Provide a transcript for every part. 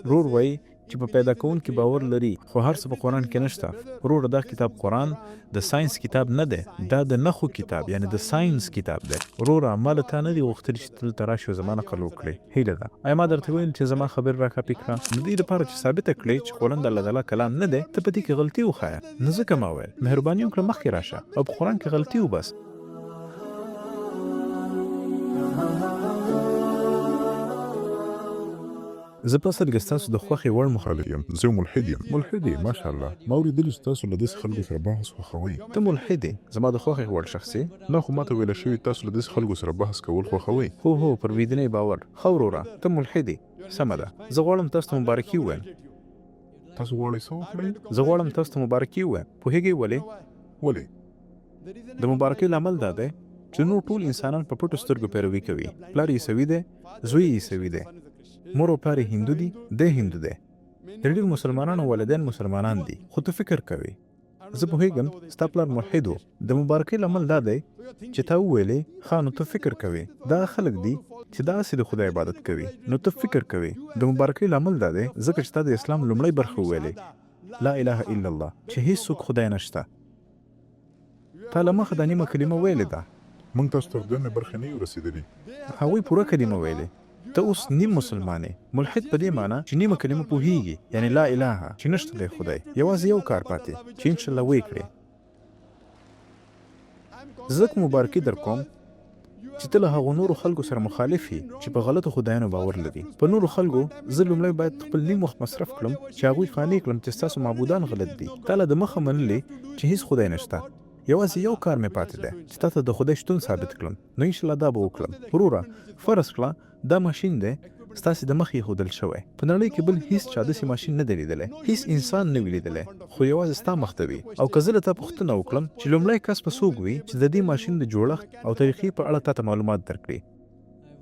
ورور وایي چې په پیدا کوونکي باور لري خو هر څه په قرآن کې نشته. وروره دا کتاب قرآن د ساینس کتاب نه دی دا د نښو کتاب یعنې د ساینس کتاب دی. وروره ما له تا نه دي غوښتلي چې ته دلته راشې او زما نقل وکړې. هیله ده. ایا ما درته ویل چې زما خبرې را کاپي کړه؟ د دې لپاره چې ثابته کړې چې قرآن د الله تعالی کلام نه دی ته په دې کې غلطي وښایه. نو ځکه ما ویل مهرباني وکړه مخکې راشه او په قرآن کې غلطي وباسه. زه په اصل کې ستاسو د خوښې وړ مخالف یم. زه یو ملحد یم. ملحد یې؟ ماشاءالله. ما اورېدلي چې تاسو له داسې خلکو سره بحث خوښوئ. ته ملحد یې؟ زما د خوښې وړ شخص یې؟ نه، خو ماته ویل شوي تاسو له داسې خلکو سره بحث کول خوښوئ. هو، هو، پر بېدینۍ باور. ښه وروره، ته ملحد یې. سمه ده. زه غواړم تاسو ته مبارکي ووایم. تاسو غواړئ څه وکړئ؟ زه غواړم تاسو ته مبارکي ووایم. پوهېږئ ولې؟ ولې؟ د مبارکۍ لامل دا دی چې نور ټول انسانان په پټو سترګو پیروي کوي. پلار یې عیسوي دی، زوی یې عیسوي دی، مور او پلار یې هندو دي، دی هندو دی. د ډېرو مسلمانانو والدین مسلمانان دي، خو ته فکر کوې. زه پوهېږم ستا پلار ملحد و. د مبارکۍ لامل دا دی چې تا وویلې، ښه نو ته فکر کوې دا هغه خلک دي چې داسې د خدای عبادت کوي. نو ته فکر کوې. د مبارکۍ لامل دا دی ځکه چې تا د اسلام لومړۍ برخه وویلې، لا اله الا الله، چې هیڅوک خدای نشته. تا له مخه دا نیمه کلمه ویلې ده. موږ تاسو تر دویمې برخې نه یو رسېدلي. هغوی پوره کلمه ویلې. ته اوس نیم مسلمان یې. ملحد په دې معنی چې نیمه کلمه پوهېږي، یعنې لا اله، چې نشته دی خدای. یوازې یو کار پاتې، چې انشاالله ویې کړې. زه ځکه مبارکي درکوم چې ته له هغو نورو خلکو سره مخالف یې چې په غلطو خدایانو باور لري. په نورو خلکو زه لومړی باید خپل نیم وخت مصرف کړم چې هغوی قانع کړم چې ستاسو معبودان غلط دي. تا لا د مخه منلې چې هیڅ خدای نشته. یوازې یو کار مې پاتې دی چې تاته د خدای شتون ثابت کړم. نو انشاالله دا به وکړم. وروره! فرض کړه دا ماشین دی ستاسې د مخې ایښودل شوی. په نړۍ کې بل هیڅ چا داسې ماشین نه دی لیدلی. هیڅ انسان نه وي لیدلی. خو یوازې ستا مخ ته وي. او که زه له تا پوښتنه وکړم چې لومړی کس به څوک وي چې د دې ماشین د جوړښت او طریقې په اړه تاته معلومات درکړي؟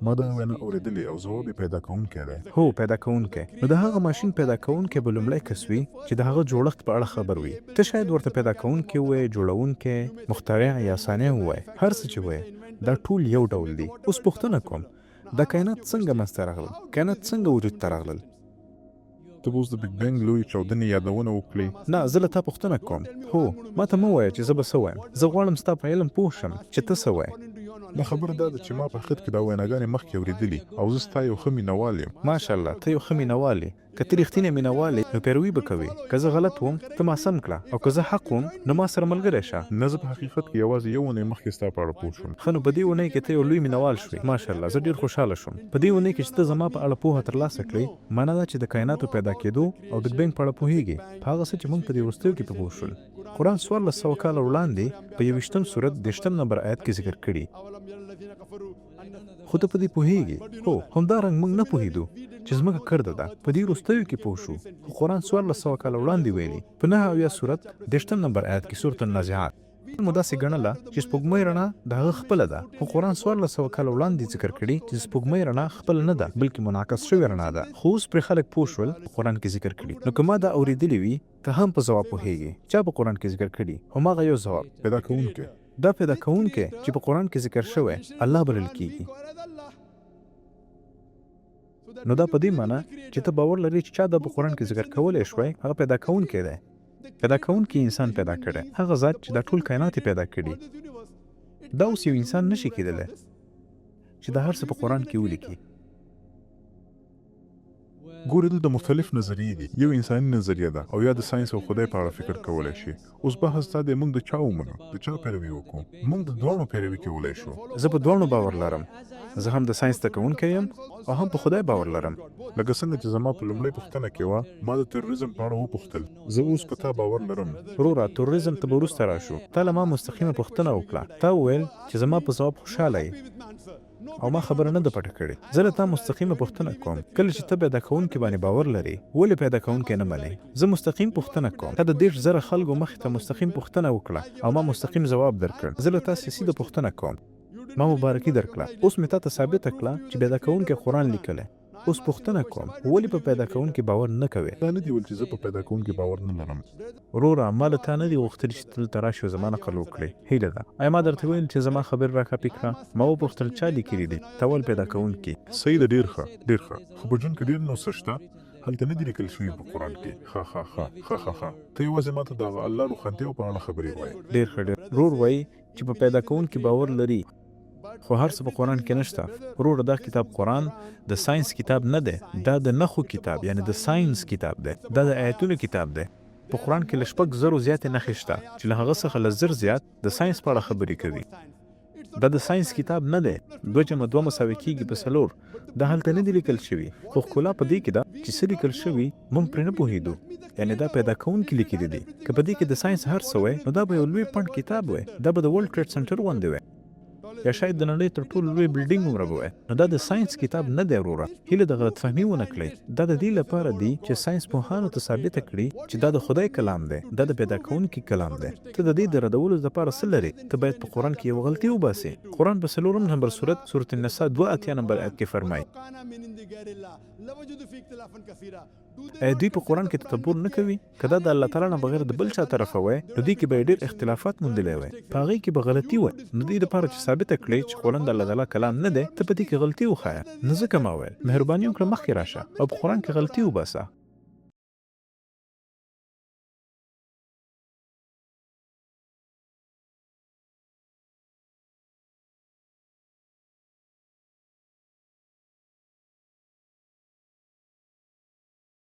ما دا وینا اورېدلې او ځواب یې پیدا کوونکی دی. هو، پیدا کوونکی. نو د هغه ماشین پیدا کوونکی به لومړی کس وي چې د هغه جوړښت په اړه خبر وي. ته شاید ورته پیدا کوونکی ووایې، جوړوونکی، مخترع یا صانع ووایې. هر څه چې وایې، دا ټول یو ډول دي. اوس پوښتنه کوم، دا کاینات څنګه منځ ته راغلل؟ کاینات څنګه وجود ته راغلل؟ ته به اوس د بیګ بینګ لویې چاودنې یادونه وکړې؟ نه، زه له تا پوښتنه کوم. هو، ما ته مه وایه چې زه به څه وایم. زه غواړم ستا په علم پوه شم چې ته څه وایې. نه، خبره دا ده چې ما په حقیقت کې دا ویناګانې مخکې اورېدلي او زه ستا یو ښه مینه وال یم. ماشاءالله، ته یو ښه مینه وال یې. که ته رښتینی مینه وال یې، نو پیروي به کوې. که زه غلط وم، ته ما سم کړه او که زه حق وم، نو ما سره ملګری شه. نه، زه په حقیقت کې یوازې یو اونۍ مخکې ستا په اړه پوه شوم. ښه نو په دې اونۍ کې ته یو لوی مینه وال شوې. ماشاءالله، زه ډېر خوشحاله شوم. په دې اونۍ کې چې ته زما په اړه پوهه ترلاسه کړې، مانا دا چې د کایناتو پیدا کېدو او بیګ بینګ په اړه پوهېږې، په هغه څه چې موږ په دې وروستیو کې پرې پوه شول. قرآن 1400 کاله وړاندې په یوویشتم سورت دېرشتم نمبر آیت کې ذکر کړي. خو ته په دې پوهېږې؟ هو، همدارنګ موږ نه پوهېدو چې ځمکه کرده ده، په دې وروستیو کې پوه شو، خو قرآن 1400 کاله وړاندې ویلي په 79 سورت دېرشتم نمبر آیت کې سورة النازعات. مو داسې ګڼله چې سپوږمۍ رڼا د هغه خپله ده، خو قرآن 1400 کاله وړاندې ذکر کړي چې د سپوږمۍ رڼا خپله نه ده، بلکې منعکس شوې رڼا ده، خو اوس پرې خلک پوه شول، په قرآن کې ذکر کړي، نو که ما دا اورېدلي وي، ته هم په ځواب پوهېږې، چا په قرآن کې ذکر کړي، هماغه یو ځواب. پیدا کوونکی. دا پیدا کوونکی چې په قرآن کې ذکر شوی، الله بلل کېږي. نو دا په دې معنی چې ته باور لرې چې چا دا په قرآن کې ذکر کولی شوای، هغه پیدا کوونکی دی. پیدا کوونکي انسان پیدا کړی، هغه ذات چې دا ټول کاینات یې پیدا کړي. دا اوس یو انسان نه شي کېدلی چې دا هر څه په قرآن کې ولیکي. ګورې دلته مختلف نظریې دي، یو انساني نظریه ده او یا د ساینس او خدای په اړه فکر کولی شي. اوس بحث دا دی موږ د چا ومنو، د چا پیروي وکړو؟ موږ د دواړو پیروي کولی شو. زه په دواړو باور لرم. زه هم د ساینس زده کوونکی یم او هم په خدای باور لرم. لکه څنګه چې زما په لومړۍ پوښتنه کې وه، ما د تروریزم په اړه وپوښتل. زه اوس په تا باور لرم. وروره، تروریزم ته به وروسته راشو. تا له ما مستقیمه پوښتنه وکړه. تا وویل چې زما په ځواب خوشحاله یې. او ما خبره نه ده پټه کړې. زه له تا مستقیمه پوښتنه کوم، کله چې ته پیدا کوونکي باندې باور لرې، ولې پیدا کوونکی نه منې؟ زه مستقیم پوښتنه کوم. تا د 30,000 خلکو مخې ته مستقیم پوښتنه وکړه او ما مستقیم ځواب درکړ. زه له تاسې سیده پوښتنه کوم. ما مبارکي درکړه. اوس مې تاته ثابته کړه چې پیدا کوونکی قرآن لیکلی. اوس پوښتنه کوم، ولې په پیدا کوونکي باور نه کوې؟ تا نه دي ویل چې زه په پیدا کوونکي باور نه لرم. وروره، ما له تا نه دي غوښتلي چې ته دلته راشې او زما نقل وکړې. هیله ده. ایا ما درته ویل چې زما خبرې را کاپي کړه؟ ما وپوښتل، چا لیکلي دي؟ تا ویل پیدا کوونکي. صحیح ده، ډېر ښه، ډېر ښه. خو په ژوند کې ډېر نور څه شته. هلته نه دي لیکل شوي په قرآن کې. خاخاخا خاخاخا ته یوازې ماته د هغه الله روښانتیاو په اړه خبرې وایې. ډېر ښه ډېر. ورور وایي چې په پیدا کوونکي باور لري خو هر څه په قرآن کې نشته. وروره دا کتاب قرآن د ساینس کتاب نه دی، دا د نښو کتاب یعنې د ساینس کتاب دی، دا د ایتونو کتاب دی. په قرآن کې له 6000 زیاتې نښې شته چې له هغه څخه له 1000 زیات د ساینس په اړه خبرې کوي. دا د ساینس کتاب نه دی، دوه جمع دوه مساوي کېږي په څلور، دا هلته نه دي لیکل شوي، خو ښکلا په دې کې ده چې څه لیکل شوي موږ پرې نه پوهېدو، یعنې دا پیدا کوونکي لیکلي دي. که په دې کې د ساینس هر څه وای نو دا به یو لوی پنډ کتاب وای، دا به د ورلډ ټریډ سنټر غوندې وای یا شاید د نړۍ تر ټولو لوی بلډینګ عمره به وای. نو دا د ساینس کتاب نه دی وروره، هیله ده غلط فهمي ونه کړئ. دا د دې لپاره دي چې ساینس پوهانو ته ثابته کړي چې دا د خدای کلام دی، دا د پیدا کوونکي کلام دی. ته د دې د ردولو لپاره څه لرې؟ ته باید په قرآن کې یوه غلطي وباسې. قرآن په څلورم نمبر سورت، سورة النساء 82 نمبر آیت کې فرمایي. ایا دوی په قرآن کې تدبر نه کوي؟ که دا د الله تعالی نه بغیر د بل چا طرفه وای نو دې کې به یې ډېر اختلافات موندلی وای، په هغې کې به غلطي وای، نو دې لپاره چې ثابته کړې چې قرآن د الله تعالی کلام نه دی، ته په دې کې غلطي وښایه. نو ځکه ما ویل، مهرباني وکړه مخکې راشه او په قرآن کې غلطي وباسه.